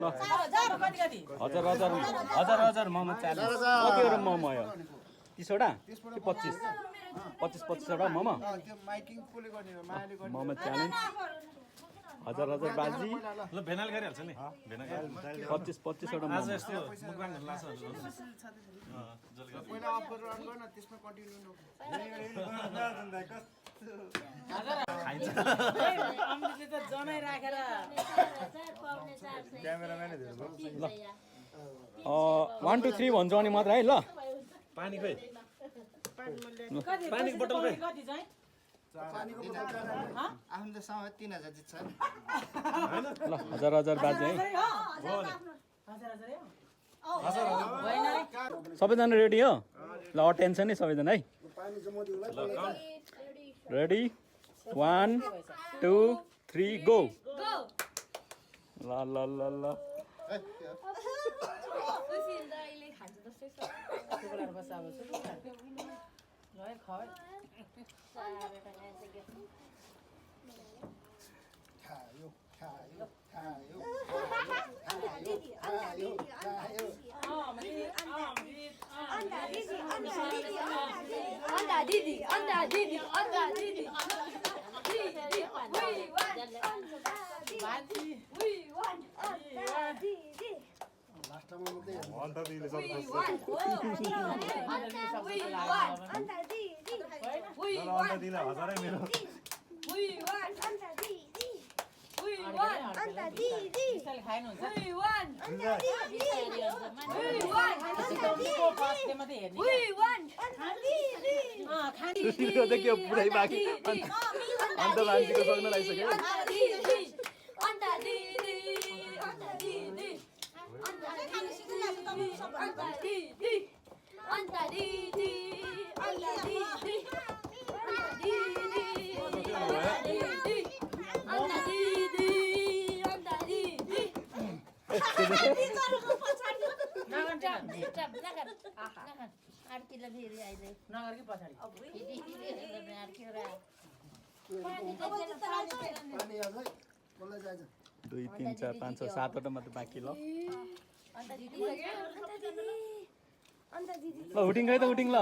हजार हजार हजार हजार मोमो 40 कतिवटा मोमो हो 30 वटा कि 25 25 वटा मोमो मोमो च्यालेन्ज हजार हजार बाजी ल भेनाल गरिहाल्छ नि भेना 25 वटा आज मोमो यस्तो मुकबाङ लाग्छ पहिला अफ गरेर रन गर्न त्यसमा कन्टिन्यु अमृतले त जनै राखेर क्यामेराम्यान हेरेको 1 2 3 भन्छ अनि मात्र है ल पानी खोइ पानीको बोतल कति चाहिँ पानीको बोतल आफ्नो समय 3000 जित्छ ल हजार हजार बाजी है सबैजना रेडी हो ल टेन्सन नै सबैजना है रेडी 1 2 3 गो ल ल ल ल खायो खायो खायो लास्टमा मात्रै अन्त दिले सब अन्त दिले हजारै मेरो पुरै बाँकी अन्त मान्छेको सक्न लागिसक्यो दुई तीन चार पाँच छ सातवटा मात्र बाँकी ल ल हुटिङ खै त हुटिङ ल